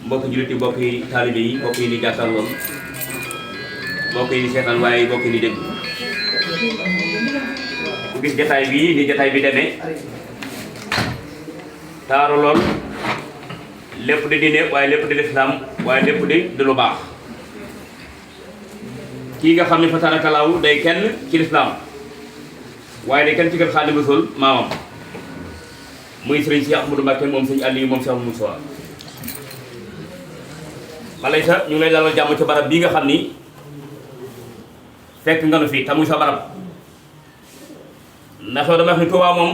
mbokki jullit yi mbokki taalibe yi mbokk yi ni jàkkaarlool mbokk yi ni seetaan waaye mbokk yi ni dégg ku gis jataay bi ni jataay bi demee taaru lool lépp di diine waaye lépp di lislaam waaye lépp di lu baax kii nga xam ne fa tarakalaaw day kenn ci lislaam waaye day kenn ci kër Xaadimu Rasuul maamam muy sëriñ Cheikh Ahmadou Mbacké moom sëñ Aliou moom Cheikh Moussa balay sa ñu ngi lay dalal jàmm ci barab bii nga xam ni fekk nga nu fii tamuy sa barab ndax yow dama wax ni Tuubaa moom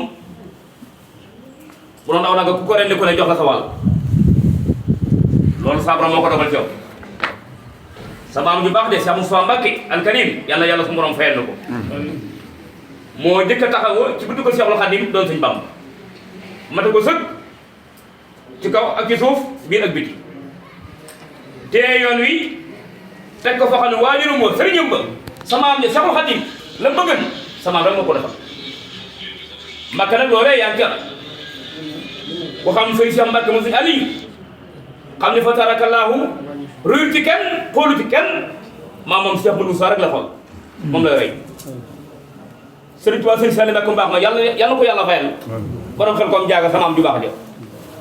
bu doon aw na nga ku ko rendi ku ne jox la sa wàll loolu sabra moo ko dogal ci yow sa maam ju baax de Cheikh Moussa Mbacké al Karim yàlla su borom fayal na ko moo jëkk a taxawoo ci buntu ko Cheikhul Khadim doon sëñ Bamba mata ko sëg ci kaw ak ci suuf biir ak biti te yoon wi teg ko fa xam ne waajuram moo sëriñam ba sama am ja Cheikhul Khadim la bëggan sama rek moo ko defal Mbacké nag loolee yaa ngi ku xam sëñ Cheikh Mbacké moom sëñ Aliou xam ne fa tarakallaahu rëyul ci kenn xoolu ci kenn maamam Cheikh Modou Moussa rek la xool moom la rëy sëriñ Tuubaa sëñ Saliou Mbacké mu baax ma yàlla ko yàlla fayal borom xel koom jaaga sama am ju baax ja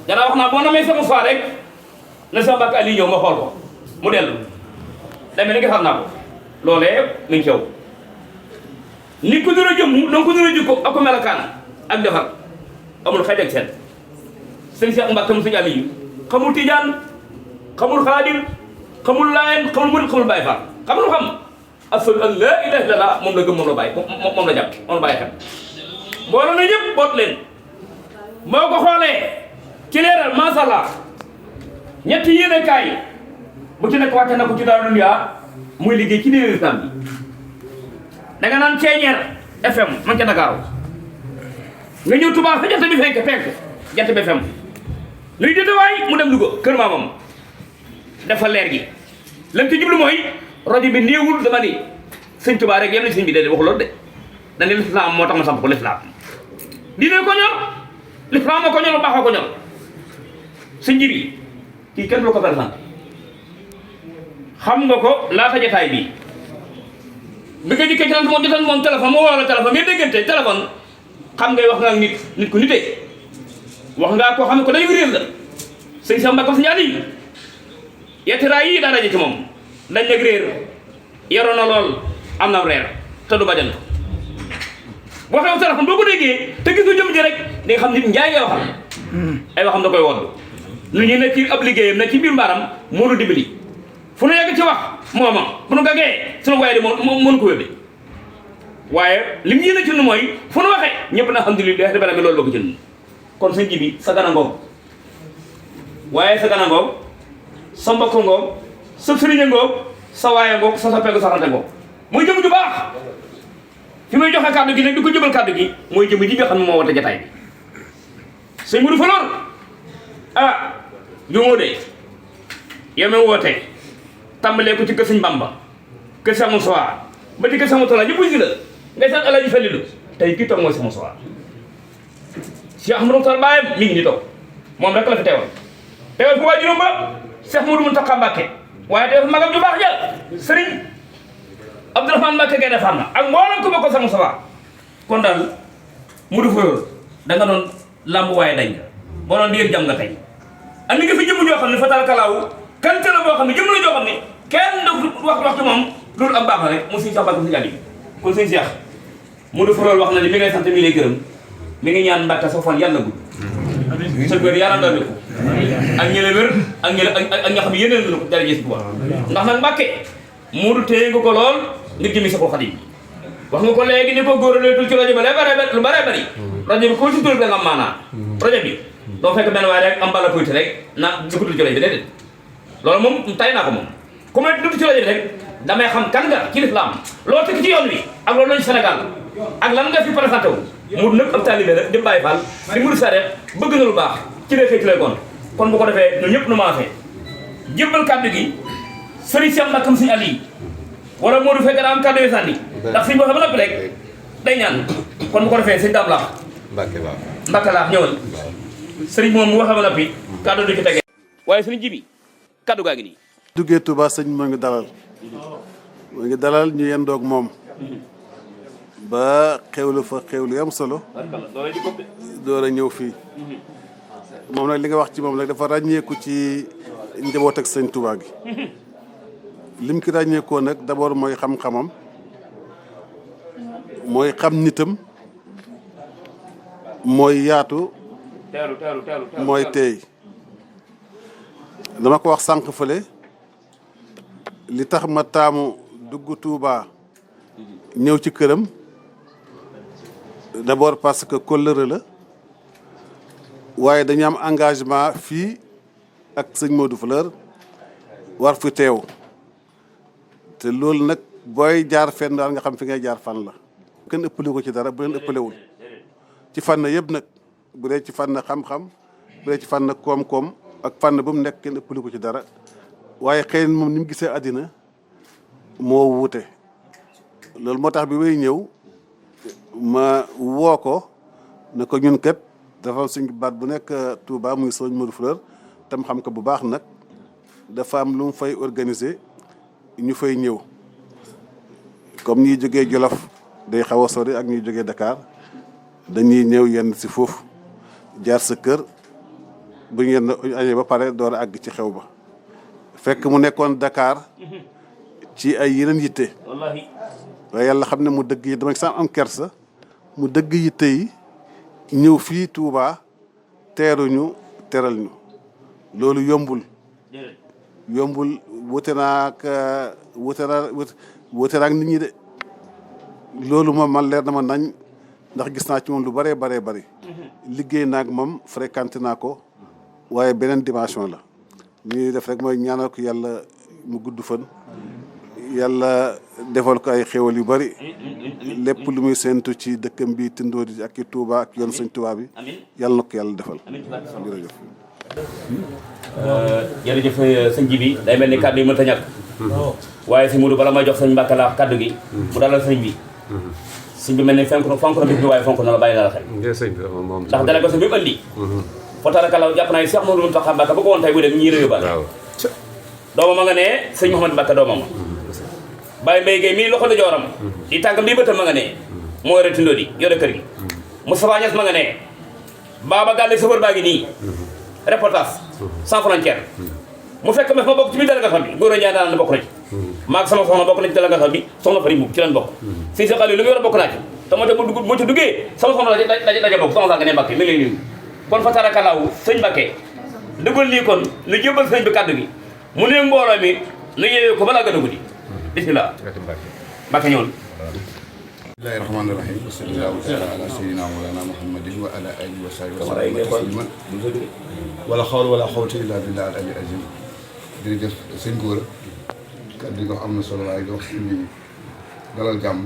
danaa wax naa boo namee sama soir rek na sama Mbacké Aliou ñëw ma xool ko mu dellu demee ni nga xam naa ko loolee mi ngi caw nit ku dura jëmm donc ku dura jikko ak ko melakaan ak defar amul xëy ak seen sëñ Cheikh Mbacké mu sëñ Aliou xamul tijaan xamul xaadir xamul laayeen xamul murid xamul Baay Faal xamul xam ashhadu an laa ilaaha illallaah moom la gëm moom la bàyyi moom la jàpp moom la bàyyi xel mbooloo na ñëpp boot leen boo ko xoolee ci leeral masha Allah ñetti yéenekaay bu ci nekk wàcce na ko ci Daaru Dunya muy liggéey ci diine islam bi danga naan Ceeñeer FM man ca Ndakaaru nga ñëw Touba fa jant bi fenk jant bi FM luy détawaay mu dem Louga kër maamam dafa leer gi lan ci jublu mooy rajo bi néewul dama ni sëñ Touba rek yem na sëñ bi de waxu loolu de dañu lislaam moo tax ma samp ko lislaam diine ko ñor lislaam moo ko ñor baaxoo ko ñor sëñ bi kii kenn lu ko présenté xam nga ko laata jotaay bi nga jikkee ci naan moom jotal moom téléphone moo woo la téléphone ngay déggante téléphone xam ngay wax nga ak nit ku nitee wax ngaa koo xam ne ko dañu réer la sëñ Cheikh Mbacké sëñ Aliou yettiraay yi daa daje ci moom dañ nag réer yaroon na lool am na reer te du bajan boo xew téléphone boo ko déggee te gis nga jëm ji rek di nga xam nit njaay ngay waxal ay waxam da koy wodd lu ñu ne ci ab liggéeyam ne ci biir mbaaram moo nu dimbali fu nu yegg ci wax mooma bu nu gaggee sunu waaye di mënu ko wébe waaye li mu yéene ci nu mooy fu nu waxee ñëpp na alhamdulilah di bala mi loolu la ko jënd kon sëñ ji bi sa gana ngoog waaye sa gana ngoog sa mbokk ngoog sa sëriñ ngoog sa waaye ngoog sa soppeeku sa xante ngoog muy jëm ju baax fi muy joxe kàddu gi nag di ko jëbal kàddu gi mooy jëm ji nga xam ne moo wata jataay bi sëñ Modou Falor ah jumoo de yow mi woote tàmbalee ko ci kër sëñ Bamba kër Cheikh Moussa ba ci kër Cheikh Moussa ñëpp wuy si la ngay sant Alaaji Falilu tey kii toog mooy Cheikh Moussa Cheikh Ahmadou Moussa baayam mi ngi ni toog moom rek la fi teewal fu waajuram ba Cheikh Modou Mountakha Mbacké waaye teewal magam ju baax ja sëriñ Abdourahmane Mbacké Gaïndé Fatma ak mboolem ko bokk Cheikh Moussa kon daal Modou Falor da nga doon làmb waaye dañ nga boo doon diir jam nga tey andi nga fi jëmm joo xam ne fatal kalaaw qualité la boo xam ne jëmm la joo xam ne kenn du wax ci moom loolu am baax na rek mu sëñ Cheikh Mbacké sëñ Aliou kon sëñ Cheikh Modou Falor wax na ni mi ngay sant mi lay gërëm mi ngi ñaan Mbacké sa fan yàlla gudd sa wér yàlla dolli ko ak ñële wér ak ñële ak ñoo xam ne yéneen na ko dara gis bu ndax nag Mbacké Modou téye nga ko lool ngir jëmi Cheikhul Khadim wax nga ko léegi ni ko góoraleetul ci rajo ba lu bare bari rajo bi ko ci tur da nga am maanaa rajo bi doo fekk benn waaye rek am bala tuuti rek na dugutul ci rajo bi déedéet loolu moom tay naa ko moom ku ma dugg ci rajo bi rek damay xam kan nga ci lislaam loolu tëkk ci yoon wi ak loolu lañu Sénégal ak lan nga fi présenté wu mu nag am taalibe la di Baay Faal di murid sareet bëgg na lu baax ci lay xëy ci lay gon kon bu ko defee ñun ñëpp nu maasee jébbal kàddu gi sëriñ Cheikh Mbacké sëñ Aliou wala Modou fekk daa am kàddu yu sànni ndax suñu waxee ba noppi rek day ñaan kon bu ko defee sëñ Dame Laax Mbacké Laax ñëwal sëriñ moom mu waxee ba noppi kàddu du ci tege waaye sëriñ Jibi kaddu gaa ngi nii. duggee Touba sëñ moo ngi dalal ñu yendoog moom ba xewlu fa xewlu am solo door a ñëw fii moom nag li nga wax ci moom nag dafa ràññeeku ci njaboot ak sëñ Touba gi lim ki ràññeekoo nag d'abord mooy xam-xamam mooy xam nitam mooy yaatu mooy teey dama ko wax sànq fële li tax ma taamu dugg Touba ñëw ci këram d'abord parce que kóllëre la waaye dañu am engagement fii ak sëñ Modou Fleur war fi teew te loolu nag booy jaar fenn daal nga xam fi ngay jaar fan la kenn ëppale ko ci dara bu leen ëppalewul ci fànn yëpp nag bu dee ci fànn xam-xam bu dee ci fànn koom-koom ak fànn bu mu nekk kenn ëppale ko ci dara waaye xëy na moom ni mu gisee àddina moo wuute loolu moo tax bi may ñëw ma woo ko ne ko ñun kat dafa am suñu baat bu nekk Touba muy sëñ Modou Fleur tam xam ko bu baax nag dafa am lu mu fay organiser ñu fay ñëw comme ñuy jógee Jolof day xaw a sori ak ñuy jógee Dakar dañuy ñëw yenn si foofu jaar sa kër bu ñu yenn añee ba pare door a àgg ci xew ba fekk mu nekkoon Dakar ci ay yeneen yitte waaye yàlla xam ne mu dëgg yi dama sax am kersa mu dëgg yitte yi ñëw fii Touba teeruñu teral ñu loolu yombul wute naa ak nit ñi de loolu moom man leer na ma nañ ndax gis naa ci moom lu bëree bëri liggéey naa ak moom fréquenté naa ko waaye beneen dimension la ñuy def rek mooy ñaanal ko yàlla mu gudd fan yàlla defal ko ay xéwal yu bëri lépp lu muy séentu ci dëkkam bi Tindodi ak i Touba ak yoon sëñ Touba bi yàlla na ko yàlla defal jërëjëf. jërëjëf sëñ ji bi day mel ni kàddu yi mënta ñàkk waaye si Modou bala may jox sëñ Mbacke la kàddu gi mu dalal sëñ bi sëñ bi mel ni fonk na bis bi waaye fonk na la bàyyi na la xel ndax délégation bi mu andi fa tarakalaw jàpp naa ne Cheikh Modou Mountakha Mbacké bu ko woon tey bu dem ñii réew ba doomam ma nga ne sëñ Mouhamadou Mbacké doomam Baye Mbaye Gueye mii loxo di jooram di tànkam di bëtam ma nga ne moo yore Tindodi yore kër gi Moustapha Niass ma nga ne Baba Galle safar baa ngi nii reportage sans frontière mu fekk ma bokk ci biir délégation bi góor a Ndiaye daal na bokk na ci maag sama soxna bokk na ci délégation bi soxna Fari Mbuub ci lañ bokk si sa xale lu mu yor bokk naa ci te moo tax moo ci duggee sama soxna daje bokk soxna saa nga ne Mbacké mi ngi lay nuyu kon fa tarakalaaw sëñ Mbacké dëggal nii kon lu jébal sëñ bi kàddu gi mu ne mbooloo mi nu yeewee ko balaa gën a guddi bismillah Mbacké ñëwul bismillahi rahmaani rahim wa sallallahu taala ala sayyidina mawlana muhammadin wa ala alihi wa sahbihi wa sallam tasliman wala xawla wala xawta illa billah al ali azim jërëjëf sëñ Gora kàddu yi nga wax am na solo waaye di wax suñu dalal jàmm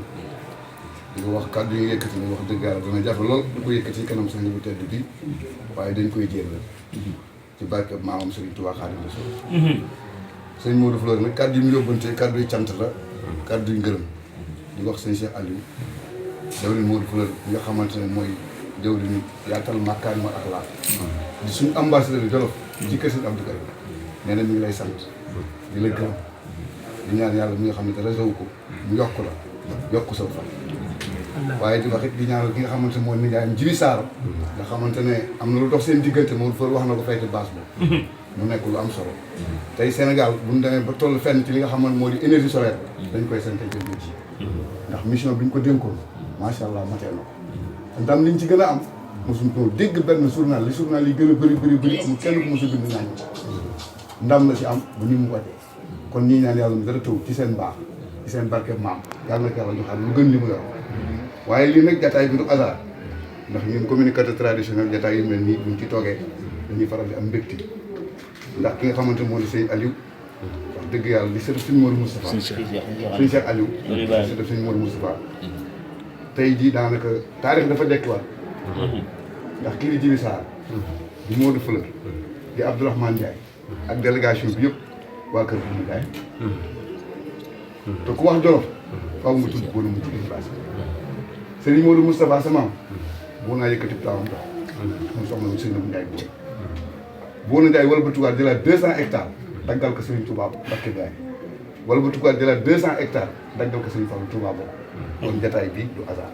di nga wax kàddu yi yëkkati na wax dëgg yàlla dana jafe lool di ko yëkkati ci kanam sang bu tedd bi waaye dañ koy jéem ci barke maamam Sëriñ Tuubaa Xaadimu Rasuul sëñ Modou Fleur nag kàddu yi mu yóbbante kàddu yi cant la kàddu yi ngërëm di wax sëñ Cheikh Aliou jawriñ Modou Fleur bi nga xamante ne mooy jawriñu yaatal makkaarima ak laa di suñu ambassadeur Jolof ci kër sëñ Abdou Karim nee na mi ngi lay sant di la gërëm di ñaan yàlla mi nga xam ne réseau ko mu yokk la yokk sa fan waaye di wax it di ñaanal ki nga xamante ne mooy nijaayam Jibi Saar nga xamante ne am na lu dox seen diggante Modou Fleur wax na ko fayte baas boobu mu nekk lu am solo tey Sénégal bu ñu demee ba toll fenn ci li nga xam ne moo di énergie solaire dañ koy sant jël ci ndax mission bi ñu ko dénkoon macha allah matee na ko ndam liñ ci gën a am mosuñ ko dégg benn journal li journal yi gën a bëri amul kenn ku mos a bind naan ndam la ci am bu ni mu watee kon ñii ñaan yàlla mu dara taw ci seen baax ci seen barke maam yàlla na ko yàlla joxaat lu gën li mu yor waaye lii nag jataay bi du hasard ndax ñun communicateur traditionnel jataay yu mel nii buñ ci toogee dañuy faral di am mbégte ndax ki nga xamante moo di sëñ Aliou wax dëgg yàlla di sëtu sëñ Modou Moustapha sëñ Cheikh Aliou di sëtu sëñ Modou Moustapha tey jii daanaka taarix dafa dekkiwaat ndax kii di Jibi Saar di Modou Fleur di Abdourahmane Ndiaye ak délégation bi yëpp waa kër Oumou Ndiaye te ku wax Jolof faaw nga tudd boonu mu jigéen base sëriñ Modou Moustapha sa maam boo naa yëkkati taawam dox moom soxna mu sëñ Ndiaye boobu Bouna Ndiaye wala ba tuwaat jëlaat 200 hectares daggal ko Serigne Touba Mbacké Baye wala ba tukkaat jëlaat 200 hectares daggal ko Serigne Fallou Touba boobu kon jataay bi du hasard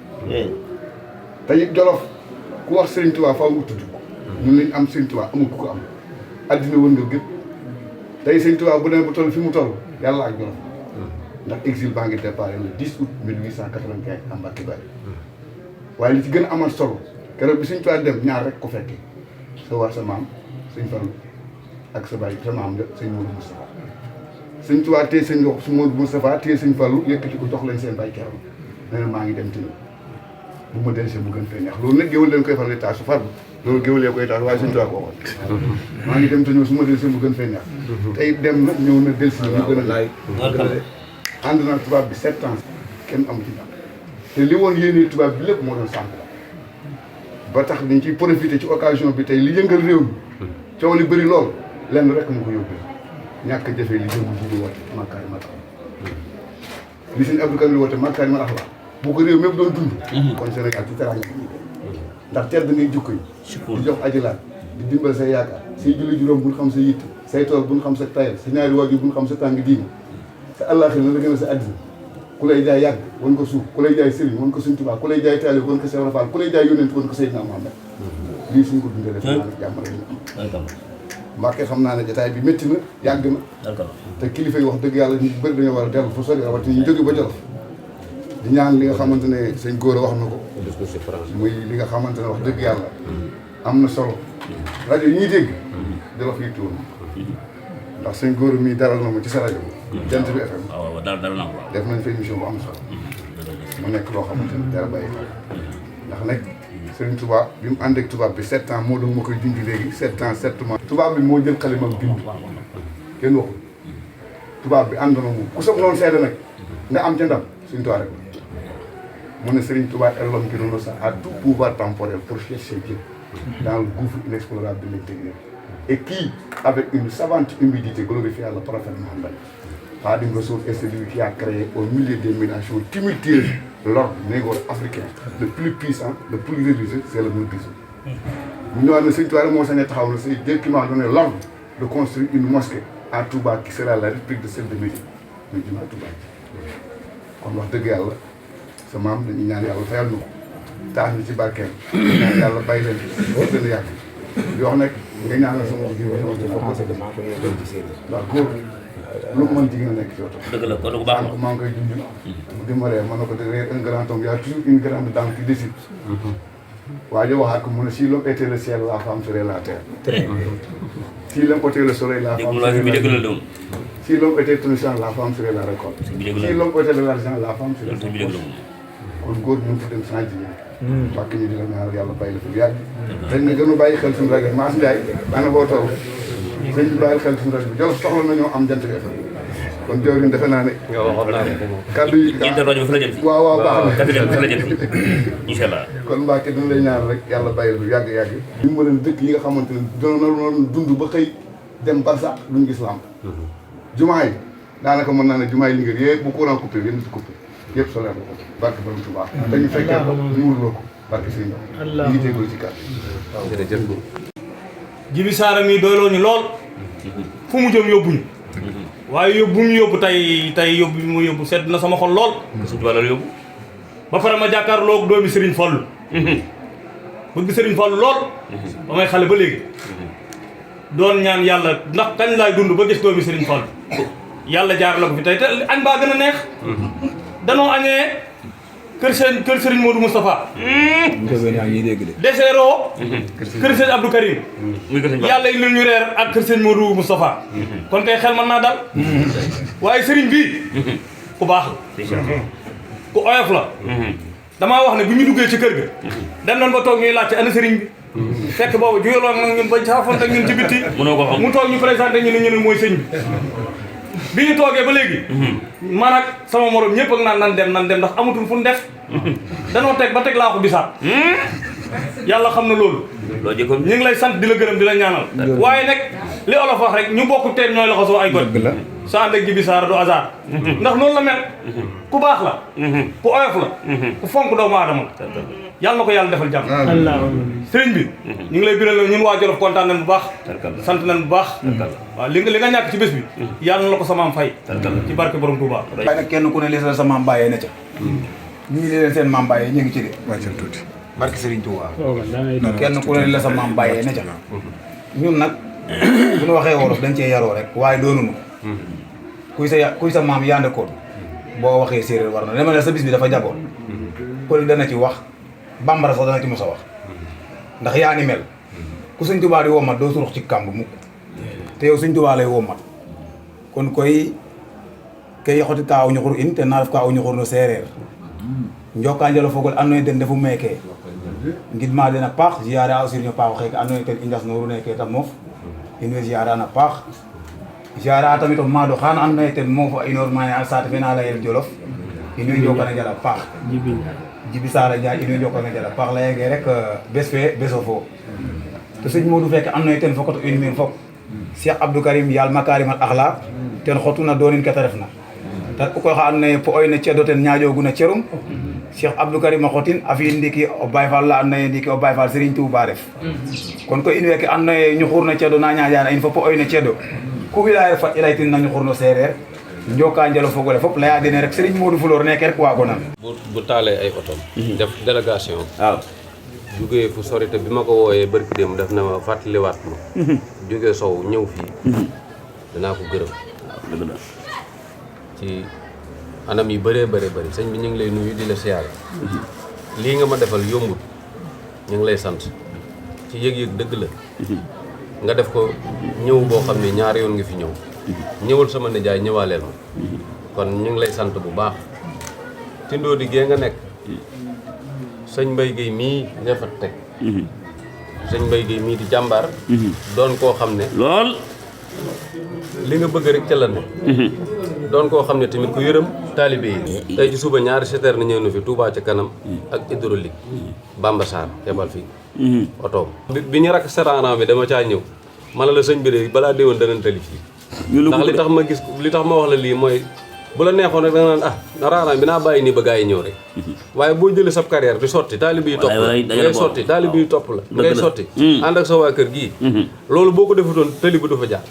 te it Jolof ku wax Serigne Touba faaw nga tudd ko ñun lañ am Serigne Touba amul ku ko am addina wër nga gépp tey Serigne Touba bu demee bu toll fi mu toll yàlla ak Jolof ndax exil baa ngi déparé le 10 août 1895 à Mbacké Baye waaye li ci gën a amal solo keroog bi Serigne Touba dem ñaar rek ko fekkee sa war sa maam Serigne Fallou ak sa baay sa maam la Serigne Modou Moustapha Serigne Touba téye Serigne wax su Modou Moustapha téye Serigne Fallou yëkkati ko jox leen seen bay keroog nee na maa ngi dem tini bu ma dellusee mu gën fee neex loolu nag géwél leen koy faral di taas su farbu loolu géwél lee koy taas waaye Serigne Touba ko waxoon maa ngi dem te ñëw su ma dellusee mu gën fee neex tey dem na ñëw na dellusi ñu gën a laay ànd naa tubaab bi 7 ans kenn amu ci dara te li woon yéene tubaab bi lépp moo doon sànq ba tax dañ ciy profité ci occasion bi tey li yëngal réew mi coow li bëri lool lenn rek mu ko yóbbee ñàkk jëfee li jëm ji di woote Makarimal Akhlaq li sëñ Abdou Karim woote Makarimal Akhlaq bu ko réew mépp doon dund kon Sénégal ci teraanga ndax tedd ngay jukko yi di jox ajilaat di dimbal say yaakaar say julli juróom buñ xam sa yitt say tool buñ xam sa tayal sa ñaari waajur buñ xam sa tàng diine sa àllaaxira na la gën a sa àddina ku lay jaay yàgg wan ko suuf ku lay jaay sëriñ wan ko Sëriñ Tuubaa ku lay jaay taalib wan ko Seex Faal ku lay jaay yónent wan ko Seydina Muhammad lii suñ ko dundee def naa ne jàmm rek ñu am Mbacké xam naa ne jotaay bi métti na yàgg na te kilifa yi wax dëgg yàlla ñu bëri dañoo war a dellu fa sori rawatina ñu jóge ba Jolof di ñaan li nga xamante ne sëñ Gora wax na ko muy li nga xamante ne wax dëgg yàlla am na solo rajo yi ñuy dégg Jolof yi tuur ndax sëñ Gora mii dalal na ma ci sa rajo Jant bi FM def nañ fa émission bu am solo mu nekk loo xamante ne dara bàyyi ndax nag Serigne Touba bi mu ànd ak tubaab bi 7 ans moo doon ma koy junj léegi 7 ans 7 mois tubaab bi moo jël xalimam bind kenn waxul tubaab bi ànd na moom ku soog noonu seede nag nga am ca ndam Serigne Touba rek mu ne Serigne Touba est l'homme qui renonce à tout pouvoir temporel pour chercher Dieu dans le gouffre inexplorable de l'intérieur et qui avec une savante humilité glorifie le prophète Mohammed. Khadim Rassoul est celui qui a créé au milieu des nations tumultueuses l'ordre négro-africain le plus puissant, le plus religieux, c'est le mouridisme. Nous avons dit que c'est Dieu qui m'a donné l'ordre de construire une mosquée à Touba qui sera la réplique de celle de Médine. Médine à Touba. Kon wax dëgg yàlla sa maam dañuy ñaan yàlla fayal ñu ko tax ñu ci barkeel ñaan yàlla bàyyi leen boo gën a yàgg di wax nag nga ñaanal sama jigéen waaw góor lu ko mën jigéen a nekk ci oto. Dëgg la kon bu baax la maa ngi koy dund. bu dimbalee mën na ko derrière un grand homme y a toujours une grande dame qui décide. waaye waxaat ko mu ne si l'homme était le ciel la femme serait la terre. si l'homme était le soleil la femme serait la lune. si l'homme était un champ la femme serait la récolte. si l'homme était de l'argent la femme serait la poche. kon góor ñu ngi fi dem sans jigéen. parce que ñu di la ñaanal yàlla bàyyi la fi yàgg. dañ ne gën a bàyyi xel suñu rajo Mass Ndiaye ana boo toll. sëñ bi bàyyil xel suñu rajo bi Jolof soxla nañoo am Jant bi FM kon jawriñ defe naa ne. nga waxoon naa ne kaddu yi. ñeenti rajo bi fa la jëm. waaw waaw baax na kaddu yi fa la jëm incha allah. kon Mbacké dañu lay ñaan rek yàlla bàyyi la fi yàgg. ñu mën leen dëkk yi nga xamante ne doon dund ba xëy dem barsax duñ gis lamp. jumaa yi daanaka mën naa ne jumaa yi Linguère yëpp bu courant coupé yéen si coupé yëpp solaire la ko barke borom Touba. te ñu fekkee ko ñu wurloo ko barke sëñ bi. ñu ngi jégalu ci kàddu yi. jërëjëf. Jibi Saara mi doyloo ñu lool fu mu jëm yóbbuñu waaye yóbbu mu yóbbu tey yóbbu mu yóbbu sedd na sama xol lool suñu wàllu yóbbu ba pare ma jàkkaarloo doomi Serigne Fallou bëgg Serigne Fallou lool ba may xale ba léegi doon ñaan yàlla ndax kañ laay dund ba gis doomi Serigne Fallou yàlla jaar la ko fi tey te añ baa gën a neex danoo añee kër Serigne Modou Moustapha deseeroo kër Serigne Abdou Karim yàlla yi ñu reer ak kër Serigne Modou Moustapha kon kay xel mën naa dal waaye Serigne bii ku baax la ku oyof la damaa wax ne bu ñu duggee ci kër ga dem nañ ba toog ñuy laajte ana Serigne bi fekk boobu juyaloon nag ñun bañ saafoon ak ñun ci bitti mu toog ñu présenté ñu ne mooy sëñ bi ñu toogee ba léegi man ak sama morom ñëpp ak naan nan dem ndax amatul fu ñu def danoo teg ba teg laa ko bisaat yàlla xam na loolu ñu ngi lay sant di la gërëm di la ñaanal waaye nag li olof wax rek ñu bokk teen ñooy loxo soo ay got sa ànd ak Jibi Saar du hasard ndax noonu la mel ku baax la ku oyof la ku fonk doomu aadama la yàlla na ko yàlla defal jàmm sëriñ bi ñu ngi lay biral ñun waa Jolof kontaan nañ bu baax sant nañ bu baax waaw li nga ñàkk ci bés bi yàlla na la ko sa maam fay ci barke borom Touba waaye nag kenn ku ne li sa maam bàyyee na ca ñu ngi leen seen maam bàyyee ñu ngi ci de wàccal tuuti. barke Serigne Touba kenn ku ne li la sa maam bàyyee na ca ñun nag bu ñu waxee wolof dañ cee yaroo rek waaye doonunu kuy sa maam yaande koon boo waxee séeréer war na dama ne sa bis bi dafa jagoon pël dana ci wax bambara sax dana ci mos a wax ndax yaa ni mel ku Sëñ Touba di wommat doo surux ci kàmb mukk te yow Sëñ Touba lay wommat kon koy kay xoti ka aw ñuxur in te na ref ka aw ñuxur no séeréer njoka njalo fogole andoona yee den ndefu meeke ngidma den a paax ziare a o siriñ o paax oxeeke andoona yee ten i njas-nooru neeke ta moof in way ziare an a paax ziare a tamit o maado xaana andoona yee ten moof a inoor maane a saate fe na layel Jolof in way njokan a njal a paax Jibi Saar a Njaay in way njokan a njal a paax layenge rek bes fe beso fo to sëñ Modou feeke andoona yee ten fokato in meen fop Cheikh Abdou Karim yaal makarim al axlaq ten xotuna doonin ke ta refna ta koy xa andoona yee po oyna cedo ten ñaaƴooguna cerum Cheikh Abdou Karim a xotin a fi'in ndiki o Baye Fall la andoona yee ndiki o Baye Fall Serigne Touba ref kon koy in weeke andoona yee ñuxurna cedo na ñaaƴana in fo po oyna cedo ku i laya fat i laytin na ñuxurno seereer njoka njalo fogole fop laya dene rek Serigne Modou Floor neke rek waago nan bu taalee ay otom def délégation waaw jógee fu sori te bi ma ko wooyee barki dem def na ma fàttaliwaat ma jógee sow ñëw fii danaa ko gërëm dëgg la ci anam yu bëree bëri sëñ bi ñu ngi lay nuyu di la siyaare lii nga ma defal yombut ñu ngi lay sant ci yëg-yëg dëgg la nga def ko ñëw boo xam ne ñaari yoon nga fi ñëw ñëwal sama nijaay ñëwaaleel ma kon ñu ngi lay sant bu baax tindoo di gee nga nekk sëñ Mbaye Guèye mii nga fa teg sëñ Mbaye Guèye mii di jàmbaar doon koo xam ne lool li nga bëgg rek ca la ne doon koo xam ne tamit ku yërëm taalibe yi tey ci suba ñaari seeteer na ñëw na fi Touba ca kanam ak hydraulique Bamba Sarr yebal fi otoom bi ñu rakk serana bi dama caa ñëw ma ne la sëñ bi de balaa déwoon danañ tali fii ndax li tax ma wax la lii mooy bu la neexoon rek da nga naan raaraan bi naa bàyyi nii ba gaa yi ñëw rek waaye boo jëlee sab carrière di sotti taalibe yi topp la ngay sotti taalibe yi topp la ngay sotti ànd ak sa waa kër gii loolu boo ko defutoon tali bi du fa jaar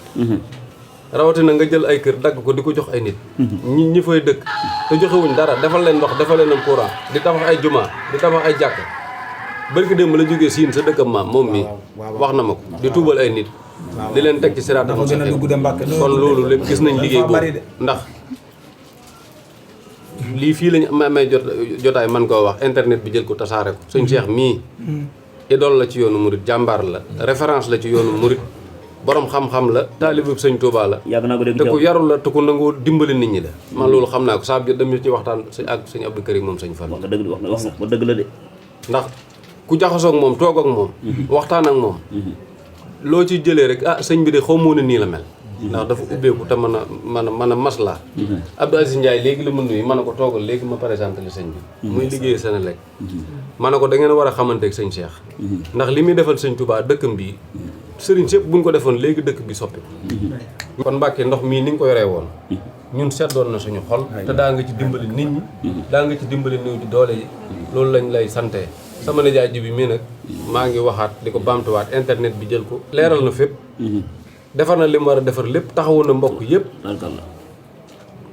rawatina nga jël ay kër dagg ko di ko jox ay nit ñi fay dëkk te joxewuñ dara defal leen ndox defal leen courant di tabax ay juma di tabax ay jàkk barki démb la jógee siin sa dëkkam maam moom mi wax na ma ko di tuubal ay nit di leen teg ci siraatal mustaqiim kon loolu lépp gis nañ liggéey boobu ndax lii fii lañ amee jotaay man koo wax internet bi jël ko tasaare ko suñ Cheikh mii idole la ci yoonu murit jàmbaar la référence la ci yoonu murit borom xam-xam la taalibu sëñ Touba la te ku yarul la te ku nangoo dimbali nit ñi la man loolu xam naa ko saa bi dem ci waxtaan ak sëñ Abdou Karim moom sëñ Fall wax nga dëgg la de ndax ku jaxasoo ak moom toog ak moom waxtaan ak moom loo ci jëlee rek sëñ bi de xaw moo ne nii la mel ndax dafa ubbeeku te mën a maslaa Abdou Aziz Ndiaye léegi la ma nuyu ma ne ko toogal léegi ma présenté le sëñ bi muy liggéey Senelec ma ne ko da ngeen war a xamante ak sëñ Cheikh ndax li muy defal sëñ Touba dëkkam bii sëriñ sépp buñ ko defoon léegi dëkk bi soppi kon Mbàkke ndox mii ni nga ko yoree woon ñun seddoon na suñu xol te daa nga ci dimbali nit ñi daa nga ci dimbali néew di doole yi loolu lañ lay sante sama nijaay ji bi mii nag maa ngi waxaat di ko baamtuwaat internet bi jël ko leeral na fépp defar na li mu war a defar lépp taxawoon na mbokk yëpp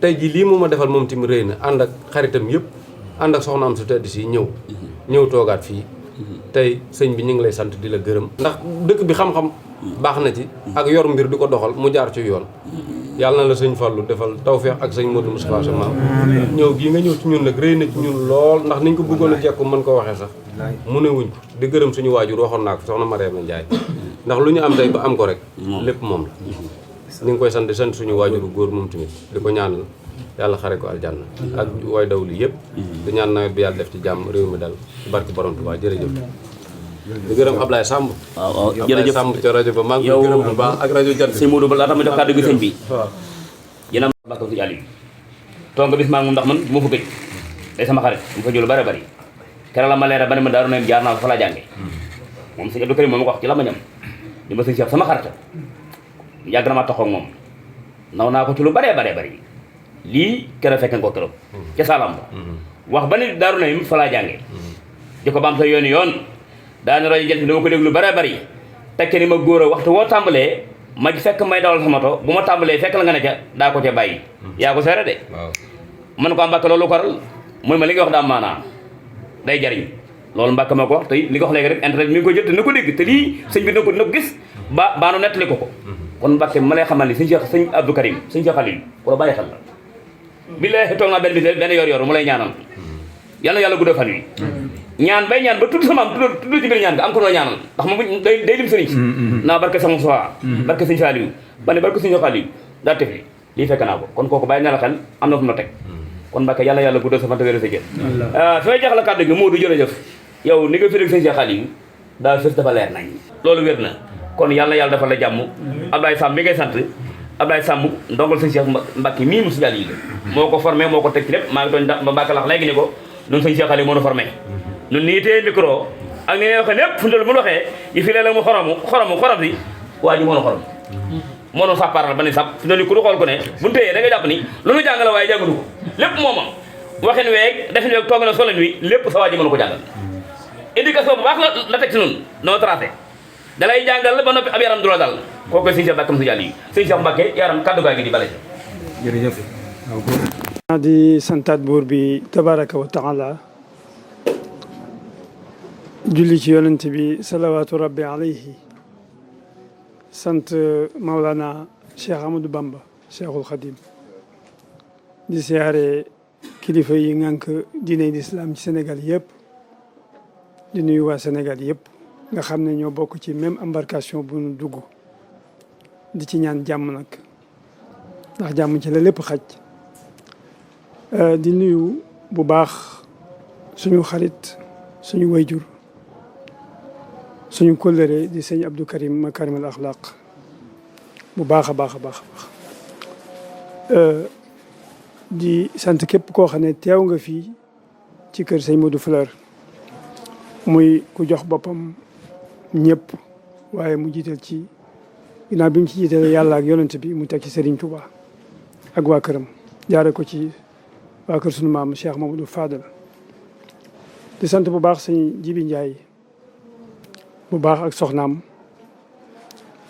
tey jii lii mu ma defal moom tamit rëy na ànd ak xaritam yëpp ànd ak soxna am su tedd si ñëw toogaat fii tey sëñ bi ñu ngi lay sant di la gërëm ndax dëkk bi xam-xam baax na ci ak yor mbir di ko doxal mu jaar ci yoon yàlla na la sëñ Fallou defal tawfeex ak sëñ Modou Moustapha sa maam ñëw gii nga ñëw ci ñun nag rëy na ci ñun lool ndax niñ ko bëggoon a jekku mën ko waxee sax mu ne wuñ ko di gërëm suñu waajur waxoon naa ko soxna Mariama Ndiaye ndax lu ñu am tey ba am ko rek lépp moom la ni nga koy sant suñu waajuru góor moom tamit di ko ñaanal yàlla xare ko aljanna ak way daw li yëpp di ñaan nawet bi yàlla def ci jàmm réew mi dal ci barke borom Tuubaa jërëjëf di gërëm Ablaye Samb waaw jërëjëf Ablaye Samb ca rajo ba maa ngi koy gërëm bu baax ak rajo Jant sëñ Modou ba laa tax ma jox kàddu gi sëñ bi yéen a bàkk si àll bi toog nga bis maa ngi ndax man moo fa gëj day sama xarit mu fa jëlu bari bari keroog la ma leeral ba ne ma daaru ne jaar naa fa laa jànge moom sëñ Abdou Karim moom ma ko wax ci la ma ñam di ma sëñ Cheikh sama xarit yàgg na ma taxaw ak moom naw naa ko ci lu baree bari lii keroog fekk nga ko keroog ca Salam ba wax ba ni Daaru Naim fa laa jàngee di ko baam sa yoon daana rajo Jant bi dama ko déglu baree bari tekke ni ma góor a waxtu woo tàmbalee ma fekk may dawal sa moto bu ma tàmbalee fekk la nga ne ca daa ko ca bàyyi yaa ko seere de man ko am Mbàkke loolu ko waral mooy ma li nga wax daa maanaam day jariñ loolu Mbàkke ma ko wax te li nga wax léegi rek internet mi ngi ko jot te na ko dégg te lii sëñ bi na ko gis baanu nettali ko kon Mbàkke ma lay xamal ni sëñ Abdou Karim sëñ Cheikh Khalil wala bàyyi xel la billaahi toog naa benn yor mu lay ñaanal yal na yàlla guddal fan wi ñaan bay ñaan ba tudd sama am tudd ci biir ñaan nga am ko la ñaanal ndax moom day lim sëriñ si naa barke sama Musaa barke sëñ Saliou ba ne barke sëñ Khalil daa tefli lii fekk naa ko kon kooku bàyyi na la xel am na fu mu la teg kon Mbàkke yàlla guddal sa fan te wéral sa jën fi may jeexal kàddu gi Modou jërëjëf yow ni nga firég sëñ Cheikh Khalil daa fës dafa leer nañ loolu wér na kon yàlla dafa la jàmm Abdoulaye Samb mi ngay sant Abdoulaye Samb ndongal sëñ Cheikh Mbacke mii mu sujal yi la moo ko formé moo ko teg ci lépp maa ngi tooñ ba Mbacke lax léegi ni ko ñun sëñ Cheikh Khalil moo nu formé ñun nii téye micro ak ni ngay waxee lépp fu mu waxee yi fi léeg-léeg mu xorom si waa ji moo nu xorom moo nu sàppaaral ba ni sàpp fi ku du xool ko ne bu ñu téyee da nga jàpp ni lu nu jàngale waaye jàngalu ko lépp moomam waxin weeg defin weeg toog na solen wi lépp sa waa ji mënu ko jàngal éducation bu baax la teg ci ñun noo tracé da lay jàngal ba noppi ab yaram du la dal kooku sëñ Cheikh Mbacke mu sujal yi sëñ Cheikh Mbacke yaram kaddu gaa ngi di bale jërëjëf di santaat buur bi tabaraka wa taala julli ci yonent bi salawaatu rabbi alayhi sant Maulana Cheikh Amadou Bamba Cheikhul Khadim di siyaare kilifa yi ngànk diine l'islam ci Sénégal yëpp di nuyu waa Sénégal yëpp nga xam ne ñoo bokk ci même embarcation bu nu dugg di ci ñaan jàmm nag ndax jàmm ci la lépp xaj di nuyu bu baax suñu xarit suñu wayjur suñu kóllëre di sëñ Abdou Karim Makarim al Akhlaq bu baax a baax di sant képp koo xam ne teew nga fii ci kër sëñ Modou Fleur muy ku jox boppam ñëpp waaye mu jiital ci ginnaaw bi mu ci jiitale yàlla ak yonent bi mu teg ci Serigne Touba ak waa këram jaare ko ci waa kër sunu maam Cheikh Mamadou Fadal di sant bu baax sëñ Jibi Ndiaye bu baax ak soxnaam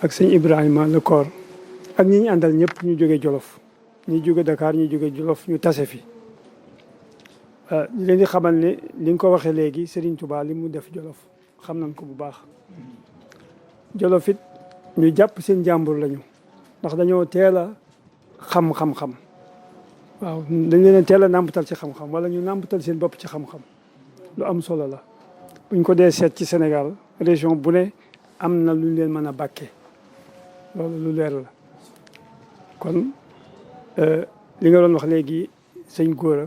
ak sëñ Ibrahima le Koor ak ñi ñu àndal ñëpp ñu jóge Jolof ñi jóge Dakar ñi jóge Jolof ñu tase fi di leen di xamal ne li nga ko waxee léegi Serigne Touba li mu def Jolof xam nañ ko bu baax Jolof it ñu jàpp seen jàmbur lañu ndax dañoo teel a xam-xam-xam waaw dañ leen teel a nàmpatal ci xam-xam wala ñu nàmpatal seen bopp ci xam-xam lu am solo la buñ ko dee seet ci Sénégal région bu ne am na lu leen mën a bàkkee loolu lu leer la kon li nga doon wax léegi sëñ Gora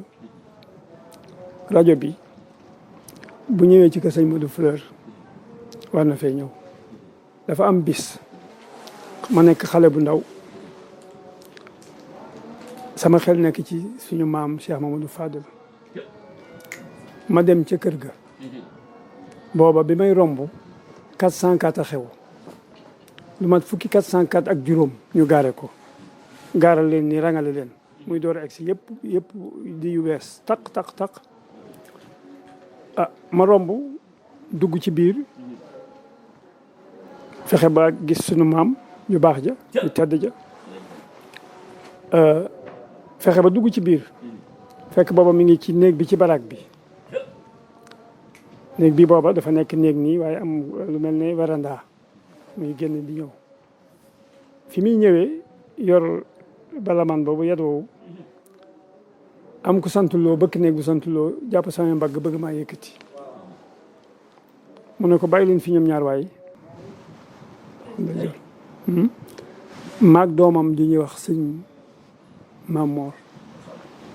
rajo bi bu ñëwee ci kër sëñ Modou Fleur war na fee ñëw dafa am bis ma nekk xale bu ndaw sama xel nekk ci suñu maam Cheikh Mamadou Fadel ma dem ca kër ga booba bi may romb 404 a xew lu mat fukki 404 ak juróom ñu gaare ko gaaral leen ni rangale leen muy door a egsi yëpp di yu wees taq ma romb dugg ci biir fexe ba gis sunu maam yu baax ja yu tedd ja fexe ba dugg ci biir fekk booba mi ngi ci néeg bi ci baraag bi néeg bi booba dafa nekk néeg nii waaye am lu mel ne veranda muy génn di ñëw fi muy ñëwee yor balaman boobu yet woowu am ku santuloo bëkk néeg bu santuloo jàpp sama mbagg bëgg maa yëkkati mu ne ko bàyyi leen fi ñoom ñaar waay maag doomam di ñuy wax sëñ Maam Moor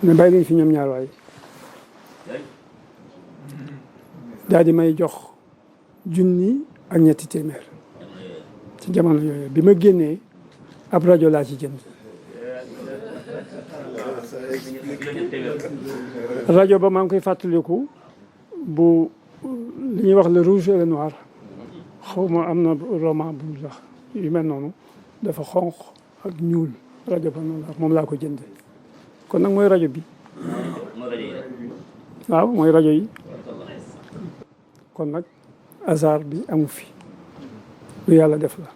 ne bàyyi leen fi ñoom ñaar waay daal di may jox 1,00 ak ñetti téeméer ci jamono yooyu bi ma génnee ab rajo laa ci jënd rajo ba maa ngi koy fàttaliku bu li ñuy wax le rouge et le noir xaw ma am na roman bu sax yu mel noonu dafa xonq ak ñuul rajo ba noonu la moom laa ko jënde kon nag mooy rajo bi waaw mooy rajo yi kon nag hasard bi amu fi lu yàlla def la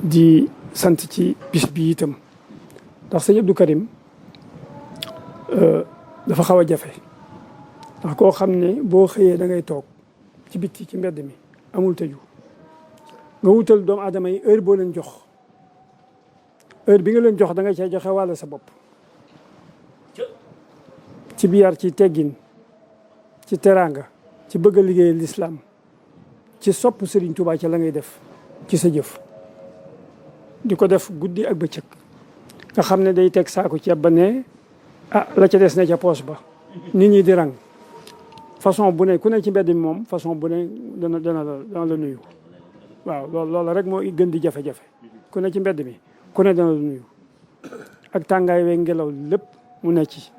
di sant ci bis bi itam ndax sëñ Abdou Karim dafa xaw a jafe ndax koo xam ne boo xëyee da ngay toog ci bitti ci mbedd mi amul tëju nga wutal doomu aadama yi heure boo leen jox heure bi nga leen jox da nga cay joxe wàll sa bopp ci biyaar ci teggin ci teraanga ci bëgg a liggéeyal lislaam ci sopp Serigne Touba ci la ngay def ci sa jëf di ko def guddi ak bëccëg nga xam ne day teg saako ceeb ba ne la ca des ne ca poos ba nit ñi di rang façon bu ne ku ne ci mbedd mi moom façon bu ne dana la nuyu waaw loolu rek moo gën di jafe-jafe ku ne ci mbedd mi ku ne dana la nuyu ak tàngaay wee ngelaw lépp mu ne ci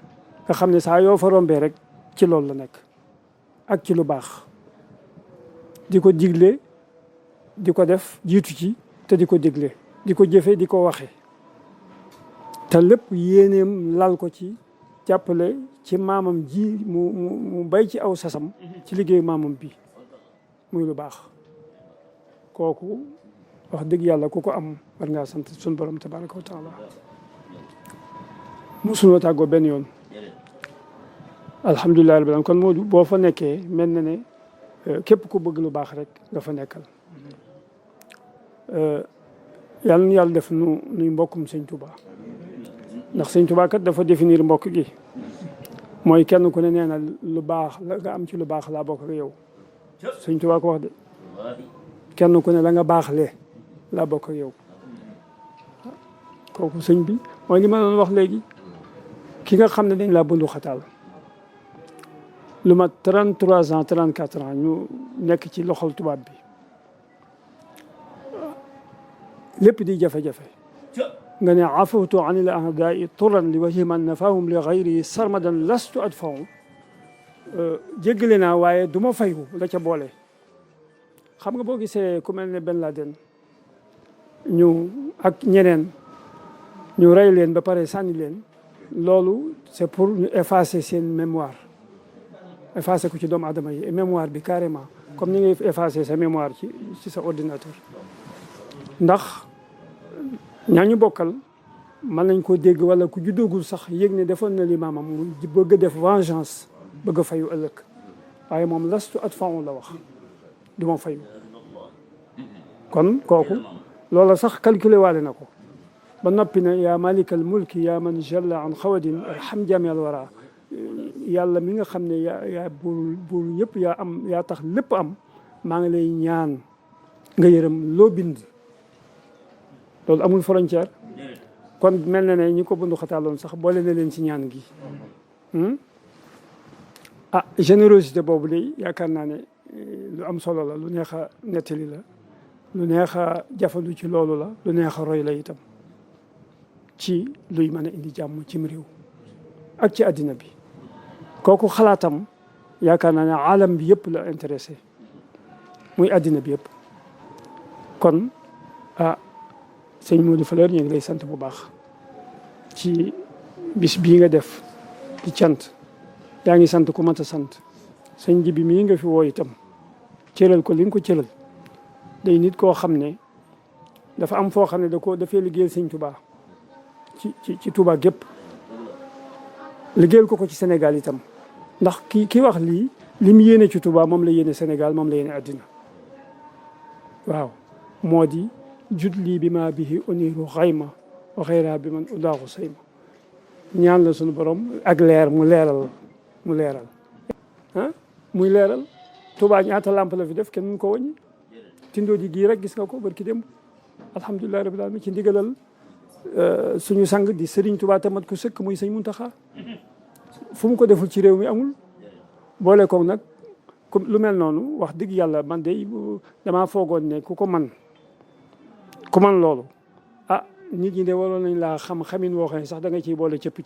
nga xam ne saa yoo fa rombee rek ci loolu la nekk ak ci lu baax di ko digle di ko def jiitu ci te di ko digle di ko jëfe di ko waxe te lépp yéeneem lal ko ci jàppale ci maamam ji mu bay ci aw sasam ci liggéeyu maamam bi muy lu baax kooku wax dëgg yàlla ku ko am war ngaa sant suñu borom tabaraka wa taala mosuloo tàggoo benn yoon alhamdulilah rabbil alamin kon Modou boo fa nekkee mel na ne képp ku bëgg lu baax rek nga fa nekkal yàlla na yàlla def nuy mbokkum sëñ Touba ndax sëñ Touba kat dafa définir mbokk gi mooy kenn ku ne nee na lu baax la nga am ci lu baax laa bokk ak yow sëñ Touba ko wax de kenn ku ne la nga baaxlee laa bokk ak yow kooku sëñ bi mooy li ma doon wax léegi ki nga xam ne dañ laa bundu xataal lu mat 33 ans 34 ans ñu nekk ci loxol tubaab bi lépp di jafe-jafe nga ne afawtu an il a'daai turan li wajhi man nafahum li gayri sarmadan lastu adfahu jéggale naa waaye du ma fayu la ca boole xam nga boo gisee ku mel ne Ben Laden ñu ak ñeneen ñu rey leen ba pare sànni leen loolu c'est pour ñu effacer seen mémoire effacer ko ci doomu aadama yi mémoire bi carrément comme ni ngay effacer sa mémoire ci sa ordinateur ndax ñaañu bokkal mën nañ koo dégg wala ku juddoogul sax yëg ne defoon na li maamam mu bëgg a def vengeance bëgg a fayu ëllëg waaye moom lastu adfa'u la wax du ma fayu kon kooku loola sax calculé waale na ko ba noppi ne yaa malikal mulki yaa man jalla an xawadin arham jamial wara yàlla mi nga xam ne yaa buur yëpp yaa tax lépp am maa ngi lay ñaan nga yërëm loo bind loolu amul frontière kon mel na ne ñi ko bundu xataaloon sax boole na leen ci ñaan gi générosité boobu de yaakaar naa ne lu am solo la lu neex a nettali la lu neex a jafandu ci loolu la lu neex a roy la itam ci luy mën a indi jàmm cim réew ak ci àddina bi kooku xalaatam yaakaar naa ne alam bi yëpp la intéressé muy àddina bi yëpp kon sëñ Modou Fleur ñu ngi lay sant bu baax ci bis bii nga def di cant yaa ngi sant ku mat a sant sëñ ji bi mii nga fi woo itam cëral ko li nga ko cëral day nit koo xam ne dafa am foo xam ne dafay liggéeyal sëñ Touba ci Touba gépp liggéeyal ko ci Sénégal itam ndax ki wax lii li mu yéene ci Touba moom la yéene Sénégal moom la yéene àddina waaw moo di jut lii bi ma bihi uniru xayma wa xayra bi man udaaxu sayma ñaan la suñu borom ak leer mu leeral muy leeral Touba ñaata lamp la fi def kenn mun ko wàññi tindoo ji gii rek gis nga ko barki démb alhamdulilahi rabbil alamin ci ndigalal suñu sang di Serigne Touba tamat ko sëkk muy sëñ Muntaxa fu mu ko deful ci réew mi amul boole ko nag lu mel noonu wax dëgg yàlla man de damaa foogoon ne ku man loolu nit ñi de waroon nañ laa xamin woo xam ne sax da nga ciy boole cëppi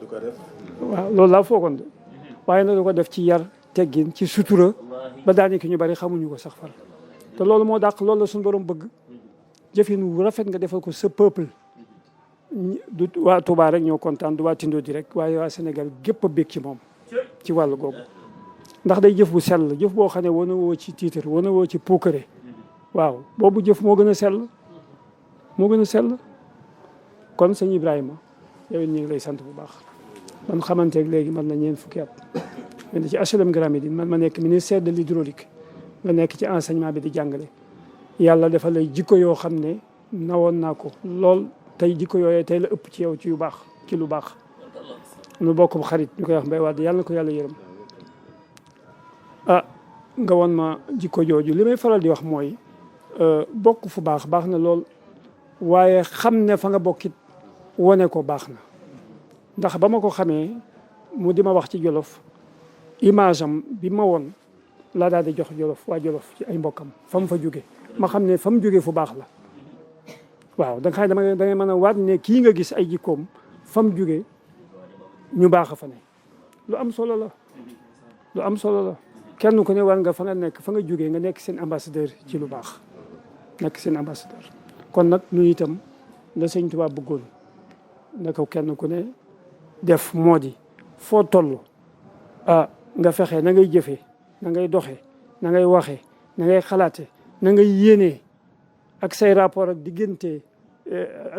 du ko def waaw loolu laa foogoon de waaye nag du ko def ci yar teggin ci sutura ba daanaka ñu bari xamuñu ko sax far te loolu moo dàq loolu la suñu borom bëgg jëfin wu rafet nga defal ko sa peuple du waa Touba rek ñoo kontaan du waa Tindodi rek waaye waa Sénégal gépp a bég ci moom ci wàllu googu ndax day jëf bu sell jëf boo xam ne wana woo ci tiitar wana woo ci puukare waaw boobu jëf moo gën a sell kon sëñ Ibrahima yow it ñu ngi lay sant bu baax man xamanteeg léegi man na ñeen fukki at man ci HLM Grand Médine man ma nekk ministère de l'hydraulique nga nekk ci enseignement bi di jàngale yàlla dafa lay jikko yoo xam ne nawoon naa ko lool tey jikko yooyee tey la ëpp ci yow ci yu baax ci lu baax nu bokk xarit ñu koy wax Mbaye Wade yàlla na ko yàlla yërëm nga won ma jikko jooju li may faral di wax mooy bokk fu baax na lool waaye xam ne fa nga bokkit wone ko baax na ndax ba ma ko xamee mu di ma wax ci Jolof image am bi ma woon laa daal di jox Jolof waa Jolof ci ay mbokkam fa mu fa jóge ma xam ne fa mu jóge fu baax la waaw da nga dangay mën a waat ne kii nga gis ay jikkoom fa mu jóge ñu baax a fa ne lu am solo la kenn ku ne war nga fa nga nekk fa nga jógee nga nekk seen ambassadeur ci lu baax nekk seen ambassadeur kon nag ñu itam la sëñ Tuubaa bëggoon na ko kenn ku ne def moo di foo toll nga fexe na ngay jëfee na ngay doxee na ngay waxee na ngay xalaate na ngay yéenee ak say rapport ak diggante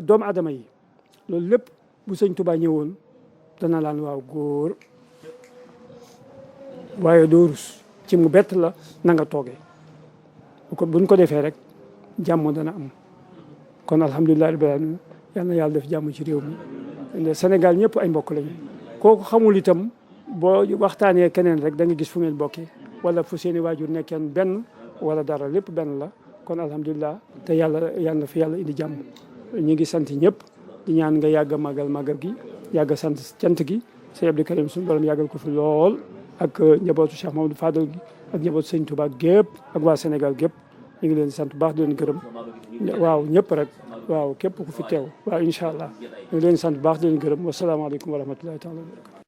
doomu adama yi loolu lépp bu sëñ Tuubaa ñëwoon dana laan waaw góor waaye doo rus ci mu bett la na nga toogee buñ ko defee rek jàmm dana am kon alhamdulilah rabbil alamin yal na yàlla def jàmm ci réew mi Sénégal ñëpp ay mbokk lañu kooku xamul itam boo waxtaanee keneen rek da nga gis fu ngeen bokkee wala fu seeni waajur nekkeen benn wala dara lépp benn la kon alhamdulilah te yàlla na fi yàlla indi jàmm ñu ngi sant ñëpp di ñaan nga yàgg a màggal gi yàgg a sant cant gi sëñ Abdou Karim suñu borom yàggal ko fi lool ak njabootu Cheikh Mamadou Fadal gi ak njabootu sëñ Touba gépp ak waa Sénégal gépp ñu ngi leen sant bu baax di leen gërëm waaw ñëpp rek waaw képp ku fi teew waaw incha allah ñu ngi leen sant bu baax di leen gërëm wasalaamaaleykum wa rahmatullahi taala wa barakatu